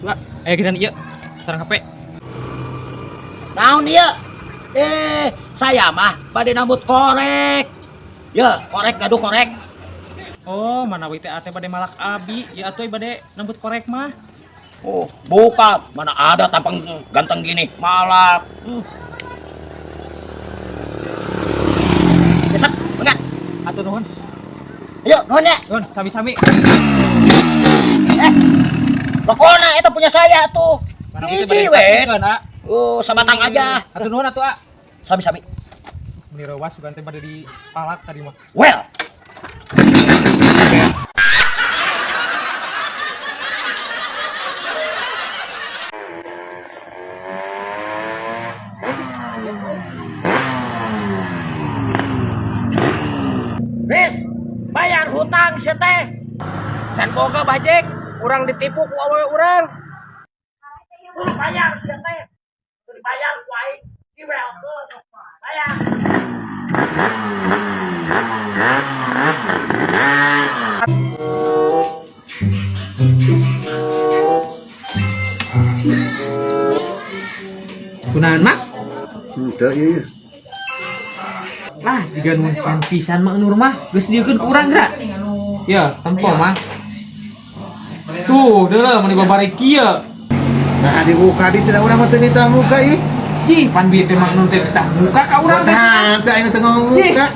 Dua, ayo kita ieu sareng HP. Naon ieu? Eh, saya mah bade nambut korek. Ya, korek gaduh korek. Oh, mana we teh ate bade malak abi, ya atuh bade nambut korek mah. Oh, bukan. Mana ada tampang ganteng gini, malak. Besok, enggak. Atuh nuhun. Ayo, nuhun ya. Nuhun, sami-sami. Eh, rokona itu punya saya tuh. Mana we teh Hiji bade wes. dipasikeun, A. Oh, sabatang aja. Atuh nuhun atuh, A. Sami-sami. Meni reuwas sugan teh bade dipalak tadi mah. Well. Wis, bayar hutang sia teh. Can boga bajek, urang ditipu ku awewe urang. Kudu bayar sia teh. Kudu dibayar ku aing. Diwelkeun. Bayar. Kunaon, Mak? Henteu ieu. Lah, jiga nu pisan Mang Nur mah, geus dieukeun ku urang geura. Ya, tempo mah. Tuh, deuleu mun dibabari kieu. Nah dibuka di cenah urang mah teu nitah muka ih. Ih, pan bieu teh Mang Nur teh titah muka ka urang teh. Nah, teh aing teu ngomong muka.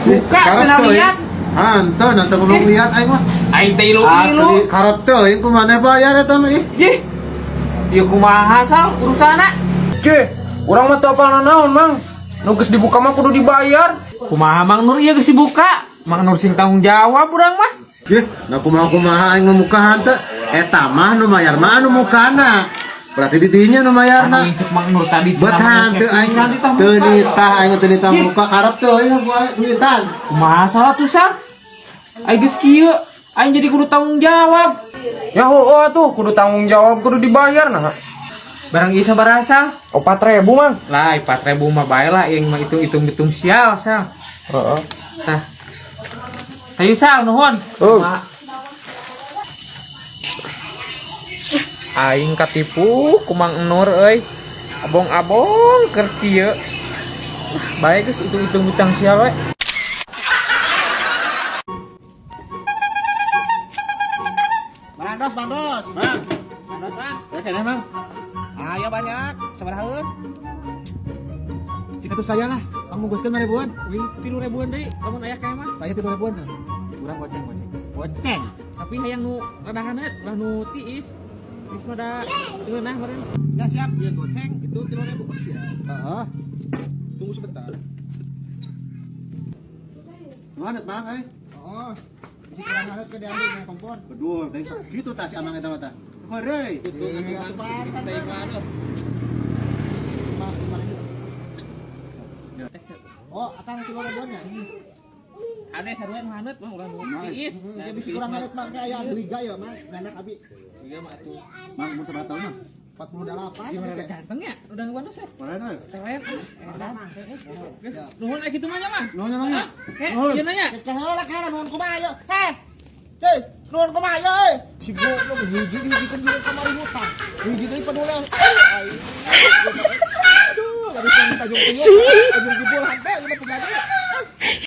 Buka Karep cenah teuing. liat. Hanteu nanti ngomong liat aing mah. Aing teh ilu-ilu. Asli karep teuing kumaha bayar eta mah ih. Ih. Ieu kumaha sal urusanna? Ceh, urang mah teu apal nanaon, Mang. Nu geus dibuka mah kudu dibayar. Kumaha Mang Nur ieu geus dibuka? Mang Nur sing tanggung jawab urang mah. Ih, nah kumaha-kumaha aing mah muka hanteu. Eta mah nu mayar mah anu mukana. Berarti di dinya nu mayarna. Anu cek Mang Nur tadi Bet hanteu aing teu nitah aing mah teu nitah muka karep teuing gua duitan. Kumaha salah tuh sal? Aing geus kieu, aing jadi kudu tanggung jawab. Ya heueuh atuh, kudu tanggung jawab, kudu dibayar nah. Barang ieu sabaraha sal? 4.000, Mang. Lah, 4.000 mah bae lah aing mah hitung-hitung sial sal. Heeh. Tah. Hayu sal nuhun. Oh. Aing katipu ku Mang Nur euy. Abong-abong keur kieu. Bae geus hitung-hitung hutang sial we. Bandros, bandros. Mang, Bandros, Mang. ya keneh Mang. Ayo banyak, sabaraha? Cik atuh saya lah, pangmungkuskeun 5.000-an. Wing 3.000-an deui lamun aya kae mah. Tanya 3.000-an cenah. Urang goceng goceng. Goceng. Tapi hayang nu rada haneut, ulah nu tiis. Tiis mah da ngeunah meureun. Ya siap, ya goceng itu 3.000. Oh, siap. Heeh. Tunggu sebentar. Nu haneut Mang euy. Oh, jadi kurang haneut ke diambil ke kompor. Bedul, tadi sok kitu tah si Amang eta mah tah. Heureuy. Gitu atuh, Pak. Oh, akang 3.000-an ya? Aneh sarua nu haneut mah ulah nu tiis. Ya bisa kurang haneut mah kayak aya geliga ya mah, nganak abi. Iya mah atuh. Mang umur sabaraha tahun Mang? 48. Gimana ada ganteng ya? Udah ngebantu sih. Mana euy? Keren. Geus, nuhun aya kitu mah nya mah. Nuhun nuhun. Heh, ieu nanya. Keh heula keh nuhun kumaha ieu? Heh. Cuy, nuhun kumaha ieu euy? Si goblok hiji dihijikeun jeung kamari hutang. Hiji deui peduli. Aduh, lari Tajung Priuk, Tajung Kibul hante ieu mah terjadi.